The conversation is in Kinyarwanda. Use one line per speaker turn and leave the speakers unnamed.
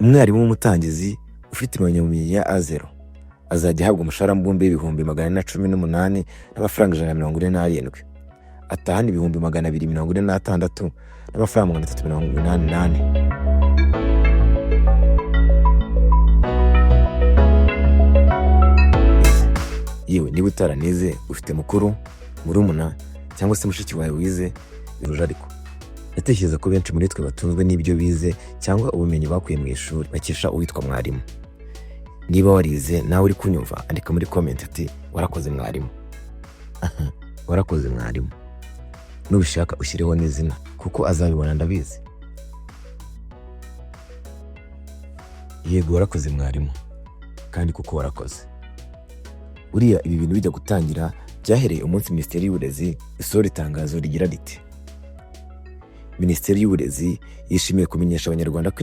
Umwarimu w'umutangizi ufite impamyabumenyi ya A0 azajya ahabwa umushahara mbumbe w'418,147 n'amafaranga 147, atahana 246,384 n'amafaranga 384. Yewe, niba utaranize, ufite mukuru, murumuna cyangwa se mushiki wawe wize, biruje. Ariko ndatekereza ko benshi muri twe batunzwe n'ibyo bize cyangwa ubumenyi bakuye mu ishuri bakesha uwitwa mwarimu. Niba warize nawe uri kunyumva, andika muri comment ati: "Warakoze mwarimu, warakoze mwarimu." Nubishaka ushyireho n'izina, kuko azabibona, ndabizi. Yego, warakoze mwarimu, kandi kuko warakoze. Buriya ibi bintu bijya gutangira byahereye umunsi Minisiteri y'Uburezi isohora itangazo rigira riti: "Minisiteri y'Uburezi yishimiye kumenyesha Abanyarwanda ko